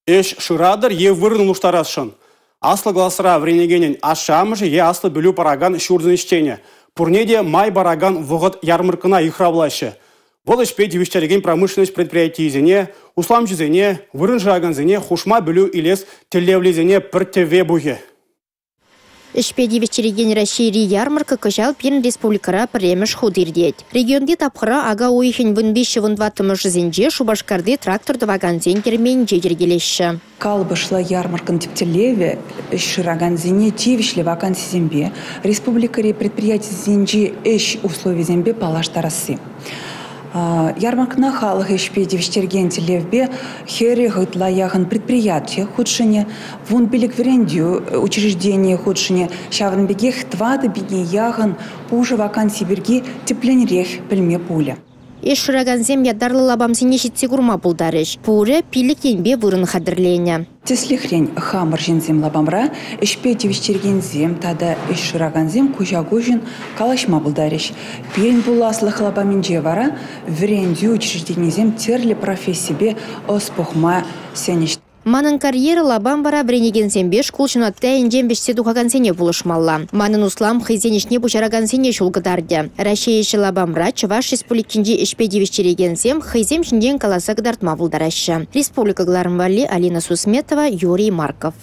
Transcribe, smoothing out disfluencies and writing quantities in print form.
Ӗҫ шыратӑр е вырӑн улӑштарасшӑн? Аслӑ класра вӗренекенӗн ашшӗ-амӑшӗ е аслӑ пӗлӳ паракан ҫуртӑн ӗҫченӗ – пурне те «Май паракан вӑхӑт» ярмӑрккӑна йыхравлаҫҫӗ. Вӑл ӗҫпе тивӗҫтерекен промышленность предприятийӗсене, усламҫӑсене, вырӑн шыракансене, хушма пӗлӳ илес тӗллевлисене пӗр тӗвве пухӗ. Ӗҫпе тивӗҫтерекен Раҫҫейри ярмӑркка кӑҫал пирӗн республикӑра пӗрремӗш хут иртет. Регионти тапхӑра ака уйӑхӗн 13-14-мӗшӗсенче Шупашкарти трактор тӑвакансен керменӗнче йӗркелеҫҫӗ. Калӑпӑшлӑ ярмӑрккӑн тӗп тӗллевӗ ӗҫ шыракансене тивӗҫлӗ вакансисемпе, республикӑри предприятисенчи ӗҫ условийӗсемпе паллаштарасси. Ярмӑрккӑна халӑх ӗҫпе тивӗҫтерекен тӗллевпе 40 ытла яхӑн предприяти хутшӑнӗ, 15 вӗрентӳ учрежденийӗ хутшӑнӗ, ҫавӑн пекех 4 пине яхӑн пушӑ ваканси пирки тӗплӗнрех пӗлме пулӗ. Ӗҫ шыракансем ятарлӑ лапамсене ҫитсе курма пултарӗҫ. Пурӗ 5 енпе вырӑн хатӗрленӗ. Тӗслӗхрен, хамӑр ҫынсем лапамра ӗҫпе тивӗҫтерекенсем тата ӗҫ шыракансем куҫа-куҫӑн калаҫма пултарӗҫ. Пирӗн пуласлӑх лапамӗнче вара вӗрентӳ учрежденийӗсем тӗрлӗ профессипе ӑс пухма сӗнӗҫ. «Манӑн карьера» лапам вара вӗренекенсемпе шкул ҫунатти айӗнчен вӗҫсе тухакансене пулӑшмалла. «Манӑн услам» хӑйсен ӗҫне пуҫаракансене ҫул кӑтартӗ. «Раҫҫей ӗҫӗ» лапамра Чӑваш Республикинчи ӗҫпе тивӗҫтерекенсем хӑйсем ҫинчен каласа кӑтартма пултараҫҫӗ. Республика кӑларӑм валли Алина Сусметова, Юрий Марков.